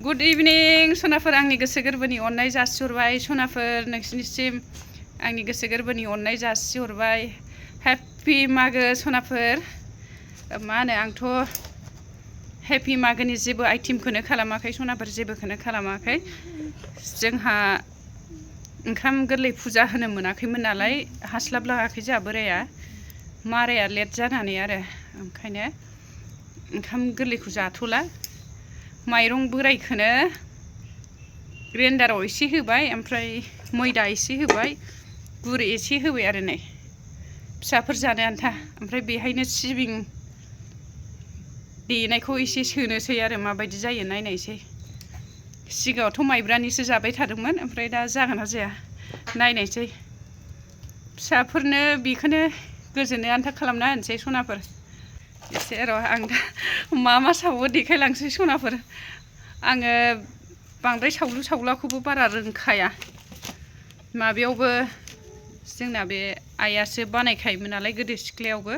good इभिनिं सनाफोर आंनि गोसो गोरबोनि अननाय जासिहरबाय सनाफोर नोंसिनिसिम आंनि गोसो गोरबोनि अननाय जासिहरबाय हेपि मागो सनाफोर मा होनो आंथ' हेपि मागोनि जेबो आइटेमखौनो खालामाखै सनाफोर जेबोखौनो खालामाखै जोंहा ओंखाम गोरलै फुजा होनो मोनाखैमोन नालाय हास्लाबलाङाखै जोंहा बोराया माराया लेट जानानै आरो ओंखायनो ओंखाम गोरलैखौ जाथ'ला माइरं बोरायखौनो ग्रेन्डाराव एसे होबाय ओमफ्राय मैदा एसे होबाय गुर एसे होबाय आरो नै फिसाफोर जानो आन्था ओमफ्राय बेहायनो सिबिं देनायखौ एसे सोनोसै आरो माबायदि जायो नायनायसै सिगाङावथ' माइब्रानिसो जाबाय थादोंमोन ओमफ्राय दा जागोन ना जाया नायनायसै फिसाफोरनो बेखौनो गोजोननो आन्था खालामना होनोसै सनाफोर एसे र' आं दा मा सावो देखायलांसै सनाफोर आङो बांद्राय सावलु सावलाखौबो बारा रोंखाया माबायावबो जोंना बे आइयासो बानायखायोमोन नालाय गोदो सिख्लायावबो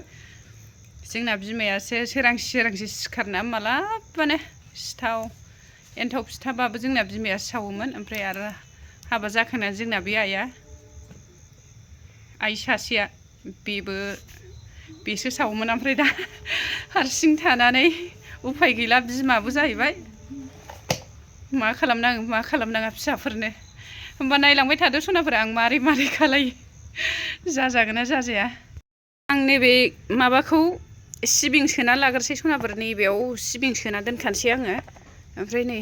जोंना बिमायासो सोरांसि सिखारना मालाबानो सिथाव एन्थाव फिथाबाबो जोंना बिमायासो सावोमोन ओमफ्राय आरो हाबा जाखांनानै जोंना बे आइ सासेया बेसो सावोमोन ओमफ्राय दा हारसिं थानानै उफाय गैला बिमाबो जाहैबाय मा खालामनाङा फिसाफोरनो होमबा नायलांबाय थादो सनाफोरा आं मारै खालायो जाजागोन ना जाजाया आं नैबे माबाखौ सिबिं सोना लाग्रोसै सनाफोर नैबेयाव सिबिं सोना दोनखानोसै आङो ओमफ्राय नै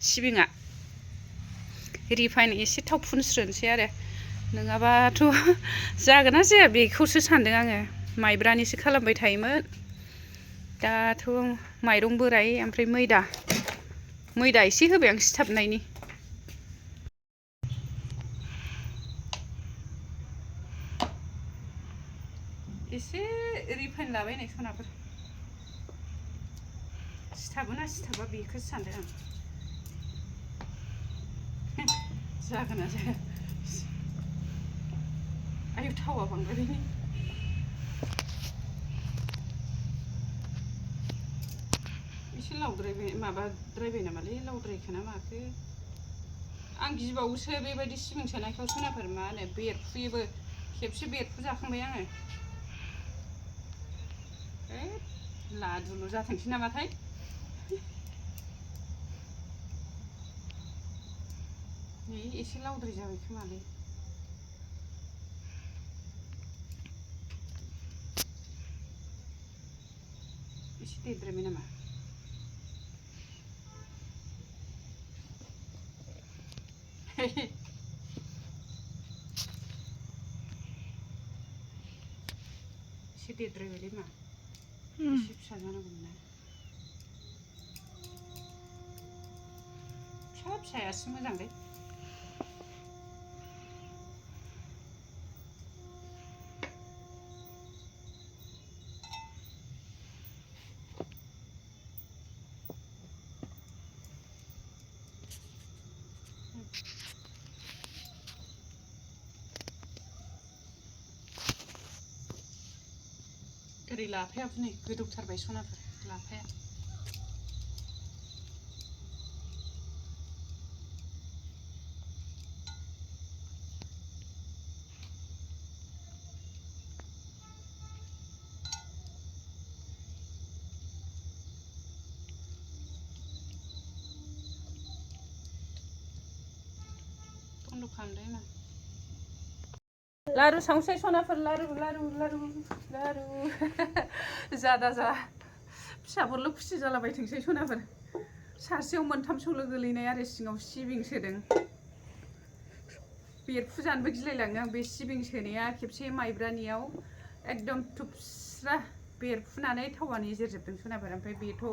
सिबिङा रिफाइन एसे थाव फुनस्रोनोसै आरो नङाबाथ' जागोन ना जाया बेखौसो सान्दों आङो माइब्रानिसो खालामबाय थायोमोन दाथ' माइरं बोराय ओमफ्राय मैदा एसे होबाय आं सिथाबनायनि एसे रिफाइन लाबाय नै सनाफोर सिथाबोना सिथाबा बेखौसो सानदों आं जागोन ना जाया आयु थावा बांद्राय एसे लावद्रायबाय माबाद्रायबाय नामालै लावद्रायखो ना माखो आं गिबावोसो बेबायदि सिबिं सोनायखौ सनाफोर मा होनो बेरफुयोबो खेबसे बेरफु जाखांबाय आङो लादुल' जाथोंसै नामाथाय नै एसे लावद्राय जाबाय खोमालै एसे देद्रायबाय नामा एसे देद्रायबायलै मा एसे फिसा जानांगौमोन ना फिसायासो मोजांलै ओरै लाफायाबो नै गोदौथारबाय सनाफोर लाफाया बन्द' खालामदो मा लारु सावसै सनाफोर लारु जादा जा फिसाफोरल' खुसि जालाबायथोंसै सनाफोर सासेयाव मोनथामसोल' गोलैनाय आरो सिङाव सिबिं सोदों बेरफुजानोबो गिलायलाङो आं बे सिबिं सोनाया खेबसे माइब्रानियाव एकदम थुबस्रा बेरफुनानै थावानो एजेरजोबदों सनाफोर ओमफ्राय बेथ'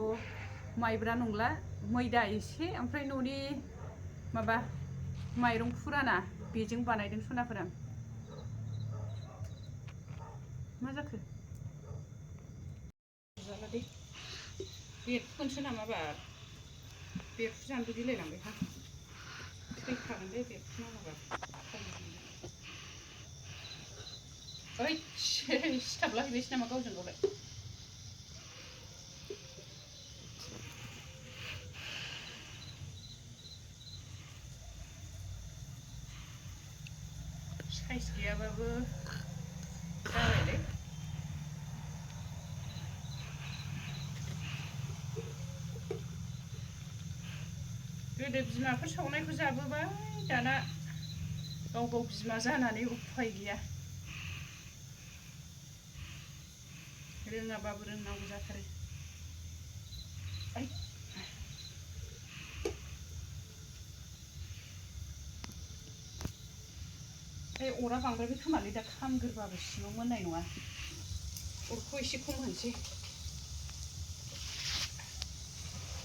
माइब्रा नंला मैदा एसे ओमफ्राय न'नि माबा माइरं फुराना बेजों बानायदों सनाफोर आं मा जाखो जाला दे बेरफुगोनसो नामाबा बेरफुजानोबो गिलायलांबायहां थैखागोन दे बेरफुनाङाबा ओइ सिथाबलाहैबायसो नामा गावजों गावलाय साइज गैयाबाबो जाबायलै गोदो बिमाफोर सावनायखौ जाबोबाय दाना गाव गाव बिमा जानानै उफाय गैया रोङाबाबो रोंनांगौ जाथारो अरा बांद्रायबाय खोमालै दा खामग्रोबाबो सिङाव मोननाय नङा अरखौ एसे खम होनोसै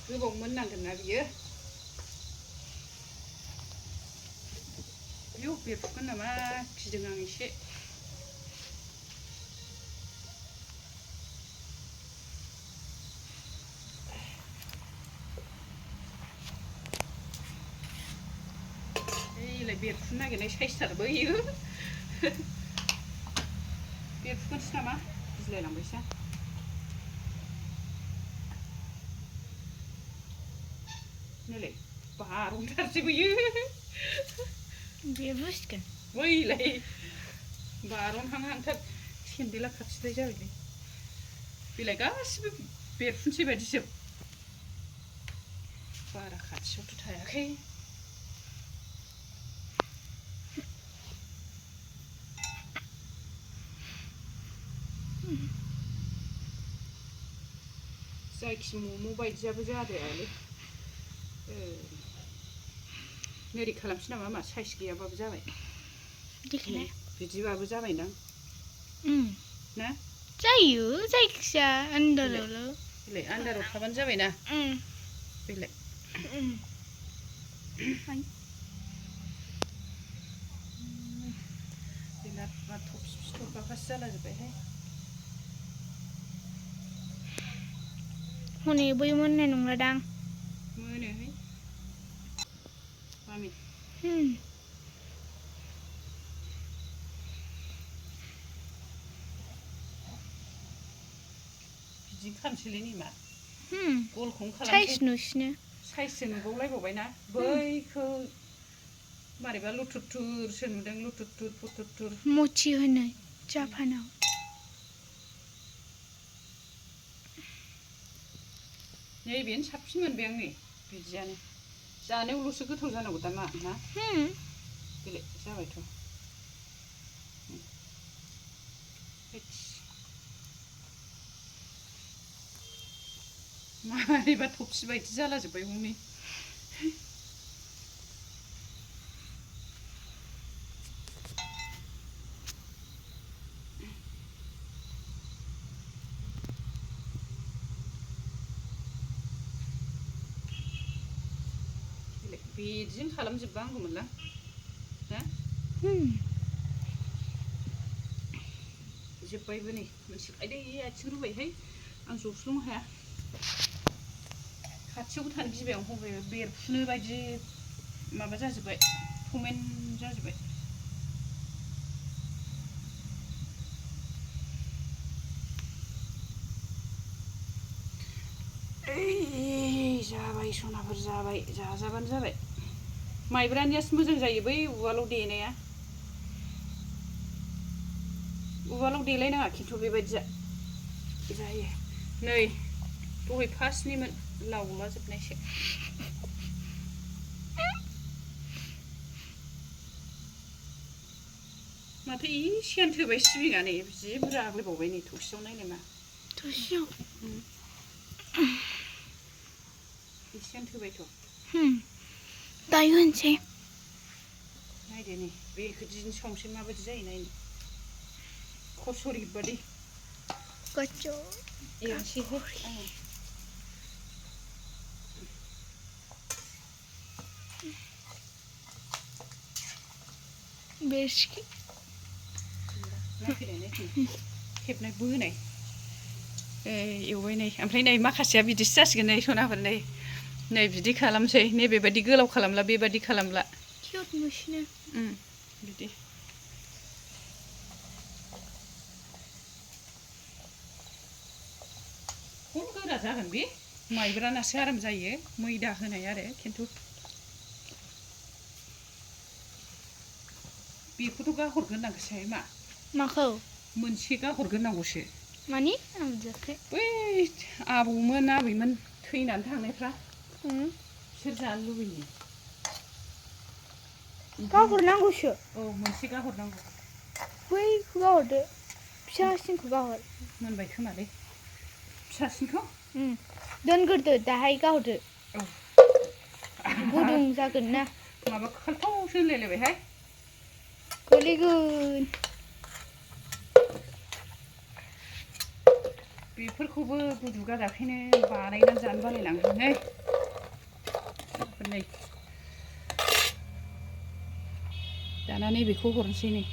गोबाव मोननांगोन ना बियो आयौ बेरफुगोन नामा गिदों आं एसे एलाय बेरफुनो नागिरनाय साइसथारबो इयो बेरफुगोनसो नामा गिलायलांबायसो नैलाय बारनथारसै बियो बेरबोसिगोन बैलाय बारनहांहांथार सेन्देला खाथिलाय जाबायलै बेलाय गासिबो बेरफुनसै बायदिसो बारा खाथियावथ' थायाखै जायखि मम' बायदियाबो जाद्रायालै नोरै खालामसै नामा मा साइज गैयाबाबो जाबाय बिदिबाबो जाबायदां ना जायो जायखिया आन्दारावल' बेलाय आन्दाराव थाबानो जाबायना बेलाय बिराद मा थफि थफाखासो जालाजोब्बायहाय हनै बै मोननाय नंलादां मोनोहाय मामि बिदि खालामसैलै नै मा गलखौनो खालामसै साइज नुसिनो साइजसो नुबावलायबावबायना बैखौ मारैबा लुथुरथुरसो नुदों लुथुरथुर फुथुरथुर मचि होनो जापानाव नैबेनो साबसिन मोनबाय आं नै बिदियानो जानायावल'सो गोथाव जानांगौ दा मा ना बेलाय जाबायथ' मारैबा थफसि बायदि जालाजोब्बाय हनै बिदिनो खालामजोबबा हामगौमोनलां ना जोब्बायबो नै मोनसे आयदै आथिं रुबायहाय आं जस्लंनो हाया खाथियावबो थानो गिबाय आं हबाय बेरफुनो बायदि माबा जाजोब्बाय थमेन जाजोब्बाय जाबाय सनाफोर जाबाय जाजाबानो जाबाय माइब्रानियासो मोजां जायो बै उवालाव देनाया उवालाव देलायनाङा खिन्थु बेबायदिया जायो नै दहाय फार्स्टनिमोन लावलाजोबनायसो माथो एसेयानो थोबाय सिबिङा नै जि बुरजा आग्लायबावबाय नै थौसियाव नायलाय मा थौसियाव एसेयानो थोबायथ' दायो होनसै नायदो नै बेखौ दिनो संसै माबायदि जायो नायनो खसुरि बादि एरनोसैहाय आङो बेसि खेबनाय बोनाय एवबाय नै ओमफ्राय नै माखासेया बिदिसो जासिगोन नै सनाफोर नै नै बिदि खालामसै नै बेबायदि गोलाव खालामला बेबायदि खालामला किउट नुसिनो बिदि खम गोरा जागोन बे माइब्रानासो आराम जायो मैदा होनाय आरो खिन्थु बेखौथ' गाहरग्रोनांगौसोहाय मा माखौ मोनसे गाहरग्रोनांगौसो मानि आं बुजियाखै बै आबौमोन आबैमोन थैनानै थांनायफ्रा बिसोर जानो लुबैयो गाहरनांगौसो औ मोनसे गाहरनांगौ बैखौ गाहरदो फिसासिनखौ गाहर मोनबाय खोमालै फिसासिनखौ दोनग्रोदो दाहाय गाहरदो औ गुदुं जागोन ना माबा खालथावसो होनलायलायबायहाय गोलैगोन बेफोरखौबो गुदु गादाखायनो बानायनानै जानो बालायलाङोहाय नै दाना नैबेखौ हरनोसै नै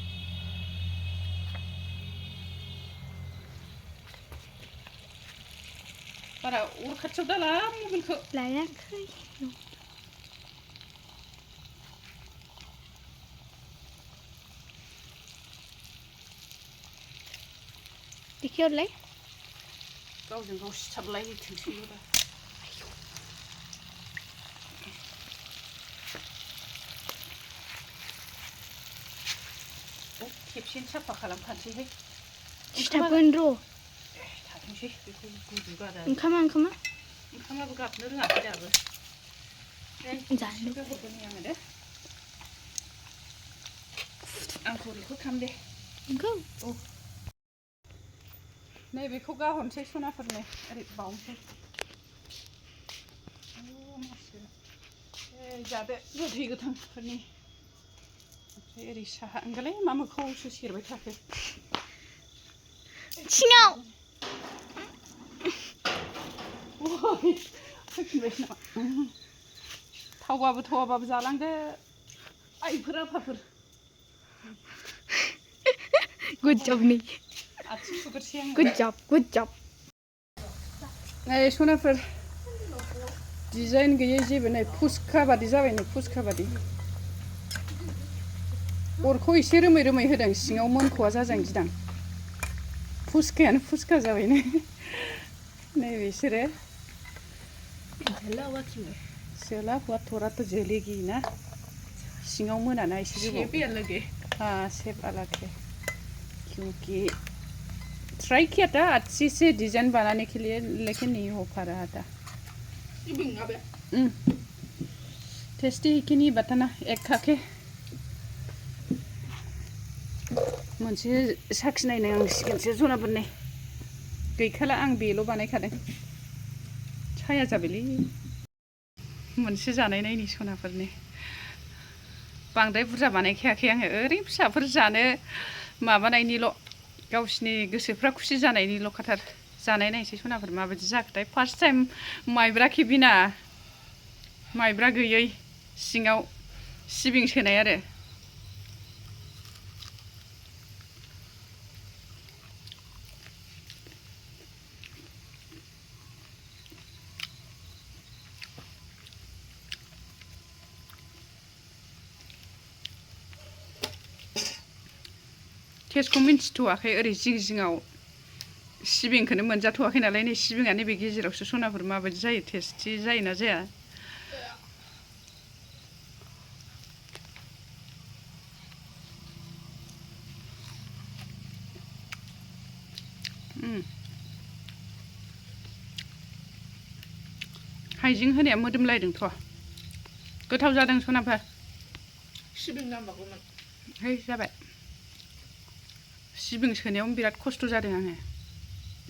बारा अर खाथियाव दाला मबाइलखौ लायाखै देखिहरलाय गावजों गाव सिथाबलायथोंसैबा खेबसेनो साफा खालामखानोसैहाय सिथाबगोन र' थाथोंसै बेखौ गुदु गादा ओंखामाबो गाबनो रोङाखै दाबो जानो हरगोन आङो दे आंखौ ओरैखौ खालाम दे नोंखौ औ नैबेखौ गाहरनोसै सनाफोरनो ओरै बावनोसै जादो गोथै गोथांफोरनि ओमफ्राय ओरै साहा ओंखायलाय मा मोखाङावसो सेरबाय थाखो सिङाव फैफिनबायसो नामा थावबाबो थावाबाबो जालांदो आइफोर आफाफोर गुड जब नै आथिं सुगोरसै आङो गुड जब नै सनाफोर डिजाइन गैयै जेबो नै फुसखा बादि जाबाय नै फुसखा बादि अरखौ एसे रोमै रोमै होदों सिङाव मोनख'आ जाजानो गिदां फुसखायानो फुसखा जाबाय नै बिसोरो जला हुआ थोड़ा तो जलेगी ना सिङाव मोनाना एसे गोबाव हाँ सेब अलग है क्योंकि ट्राई किया था अच्छी से डिजाइन बनाने के लिए लेकिन नहीं हो पा रहा था टेस्टी है कि नहीं बताना एक खाके मोनसे साखिनायनांसिगोनसो जनाफोरनि गैखाला आं बेल' बानायखादों साया जाबायलै मोनसे जानाय नायनि सनाफोरनि बांद्राय बुरजा बानायखायाखै आङो ओरैनो फिसाफोर जानो माबानायनिल' गावसिनि गोसोफ्रा खुसि जानायनिल' खाथार जानाय नायसै सनाफोर माबायदि जाखोथाय फार्स्ट टाइम माइब्रा केबिना माइब्रा गैयै सिङाव सिबिं सोनाय आरो टेस्टखौ मिन्थिथ'वाखै ओरै जिं जिङाव सिबिंखौनो मोनजाथ'वाखै नालाय नै सिबिङा नैबे गेजेरावसो सनाफोर माबायदि जायो टेस्टि जायोना जाया हाइजें होनाया मोदोमलायदोंथ' गोथाव जादों सनाफोर सिबिं नांबावगौमोन है जाबाय सिबिं सोनायावनो बिराद खस्थ' जादों आङो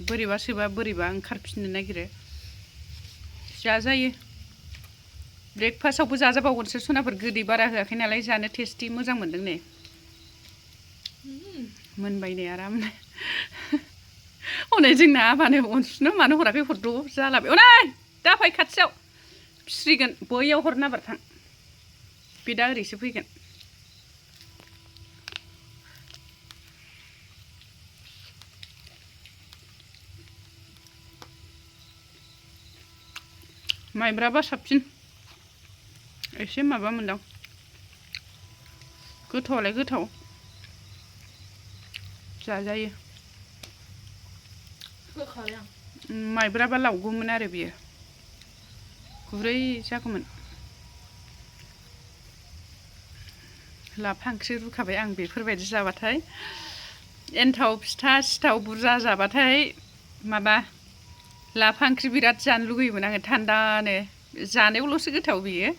बोरैबा सोबा बोरैबा ओंखारफिननो नागिरो जाजायो ब्रेकफास्टआवबो जाजाबावगोनसो सनाफोर गोदै बारा होआखै नालाय जानो टेस्टि मोजां मोनदों नै मोनबाय नै आरामनो हनै जोंना आफानो अनसुनो मानो हराखै हरद' जालाबाय अनै दाफाय खाथियाव फिस्रिगोन बैयाव हर नाबारथां बे दा ओरैसो फैगोन माइब्राबा साबसिन एसे माबा मोनदां गोथावआलाय गोथाव जाजायो माइब्राबा लावगौमोन आरो बियो गुरै जागौमोन लाफा ओंख्रि रुखाबाय आं बेफोरबायदि जाबाथाय एन्थाव फिथा सिथाव बुरजा जाबाथाय माबा लाफा ओंख्रि बिराद जानो लुगैयोमोन आङो थान्दानो जानायावल'सो गोथाव बेयो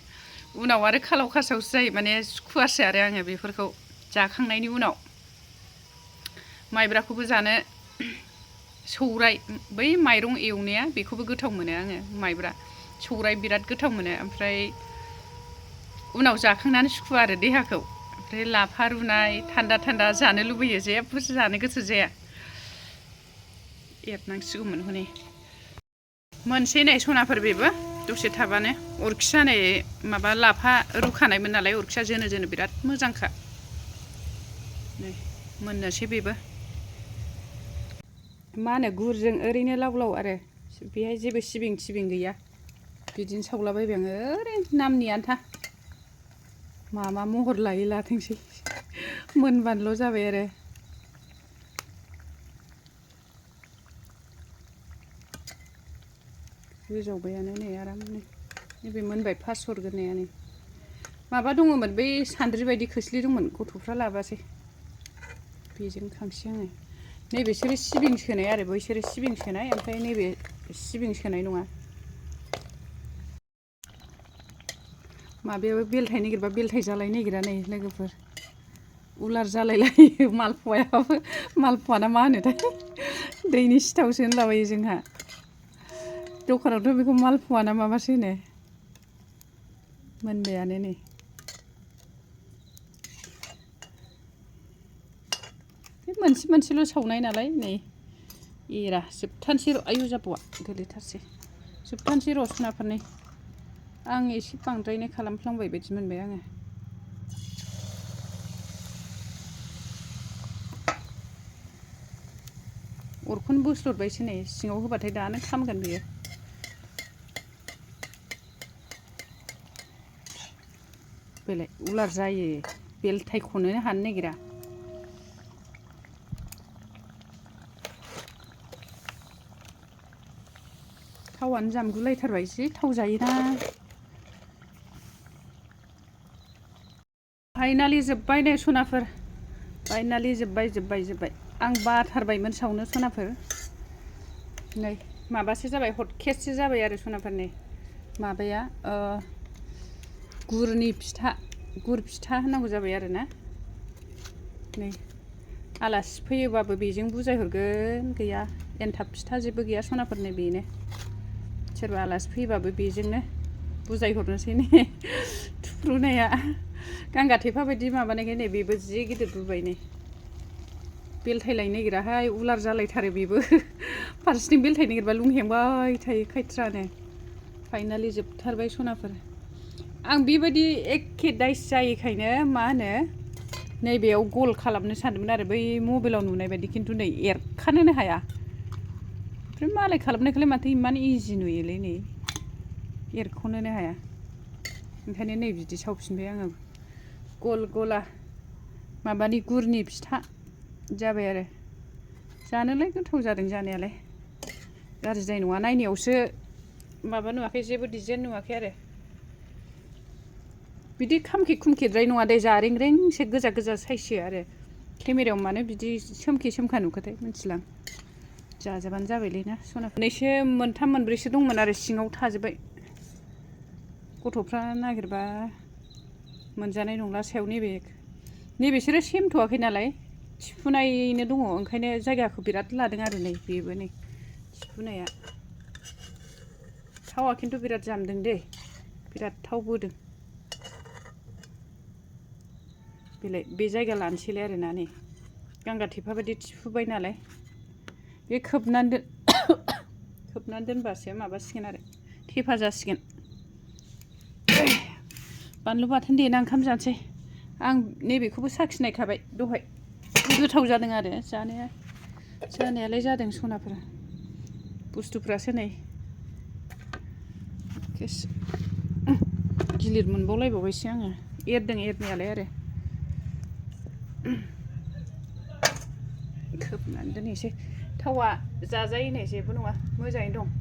उनाव आरो खालाव खासावसो जायो माने सुखुवासो आरो आङो बेफोरखौ जाखांनायनि उनाव माइब्राखौबो जानो सौराय बै माइरं एवनाया बेखौबो गोथाव मोनो आङो माइब्रा सौराय बिराद गोथाव मोनो ओमफ्राय उनाव जाखांनानै सुखुवा आरो देहाखौ ओमफ्राय लाफा रुनाय थान्दा थान्दा जानो लुबैयो जेबो जानो गोसो जाया एरनांसिगौमोन हनै मोनसे नै सनाफोर बेबो दसे थाबानो अरखिया नै माबा लाफा रुखानायमोन नालाय अरखिया जोनो जोनो बिराद मोजांखा नै मोननोसै बेबो मा होनो गुरजों ओरैनो लाव लाव आरो बेहाय जेबो सिबिं थिबिं गैया बिदिनो सावलाबायबाय आङो ओरैनो नामनि आन्था मा महर लायो लाथोंसै मोनबानोल' जाबाय आरो गोजावबायानो नै आरामनो नैबे मोनबाय फास हरग्रोनायानो माबा दङमोन बै सान्द्रि बायदि खोस्लि दंमोन गथ'फ्रा लाबासै बेजों खांसै आङो नैबेसोरो सिबिं सोनाय आरो बैसोरो सिबिं सोनाय ओमफ्राय नैबे सिबिं सोनाय नङा माबायाबो बेलथाय नागिरबा बेलथाय जालाय नागिरा नै लोगोफोर उलार जालायलायो मालपवायाबो मालपवा ना मा होनोथाय दैनि सिथावसो होनलाबायो जोंहा दखानावथ' बेखौ मालपवा ना माबासो होनो मोनबायानो नै मोनसे मोनसेल' सावनाय नालाय नै एरा जोबथारनोसै र' आयु जाबावा गोलैथारसै जोबथारनोसै र' सनाफोरनि आं एसे बांद्रायनाय खालामफ्लांबाय बायदि मोनबाय आङो अरखौनो बोस्लदबायसो नै सिङाव होबाथाय दानो खामगोन बेयो बेलाय उलार जायो बेलथायखौनो हानो नागिरा थावानो जामगुलायथारबाय जि थाव जायोना फाइनालि जोब्बाय नै सनाफोर फाइनालि जोब्बाय आं बाथारबायमोन सावनो सनाफोर नै माबासो जाबाय हटकेससो जाबाय आरो सनाफोर नै माबाया गुरनि फिथा गुर फिथा होनांगौ जाबाय आरो ना नै आलासि फैयोबाबो बेजों बुजायहरगोन गैया एन्थाब फिथा जेबो गैया सनाफोरनि बेनो सोरबा आलासि फैयोबाबो बेजोंनो बुजायहरनोसै ने थुफ्रुनाया गांगा थेफा बायदि माबानायखाय नै बेबो जि गिदिर बुबाय नै बेलथायलायनो नागिराहाय उलार जालायथारो बेबो फारसेथिं बेलथायनो नागिरबा लुंहेंबाय थायो खायथ्रानो फाइनालि जोबथारबाय सनाफोर आं बेबायदि एखे दाइस जायैखायनो मा होनो नैबेयाव गल खालामनो सानदोंमोन आरो बै मबाइलाव नुनाय बायदि खिन्थु नै एरखानोनो हाया ओमफ्राय मालाय खालामनायखौलाय माथो इमान इजि नुयोलै नै एरख'नोनो हाया ओंखायनो नै बिदि सावफिनबाय आङो गल गला माबानि गुरनि फिथा जाबाय आरो जानोलाय गोथाव जादों जानायालाय गाज्रि जानाय नङा नायनायावसो माबा नुवाखै जेबो डिजाइन नुवाखै आरो बिदि खामखे खुमखेद्राय नङा दे जारें रेंसो गोजा गोजा साइससो आरो केमेरायाव मानो बिदि सोमखे सोमखा नुखोथाय मिथिलां जाजाबानो जाबायलै ना सनाफोरनैसो मोनथाम मोनब्रैसो दंमोन आरो सिङाव थाजोब्बाय गथ'फ्रा नागिरबा मोनजानाय नंला सायाव नैबेसोरो सेमथ'वाखै नालाय थिफुनायनो दङ ओंखायनो जायगाखौ बिराद लादों आरो नै बेबो नै थिफुनाया थावा खिन्थु बिराद जामदों दे बिराद थाव बोदों बेलाय बे जायगा लानोसैलाय आरोना नै गांगा थेफा बायदि थिफुबाय नालाय बे खोबनानै दोनबासो माबासिगोन आरो थेफा जासिगोन बानलु बाथोन देना ओंखाम जानोसै आं नैबेखौबो साखिनायखाबाय दहाय गोथाव जादों आरो जानायालाय जादों सनाफोरा बुस्थुफ्रासो नै गिलिर मोनबावलायबावबायसो आङो एरदों एरनायालाय आरो खोबनानै दोननोसै थावा जाजायो नै जेबो नङा मोजाङैनो दं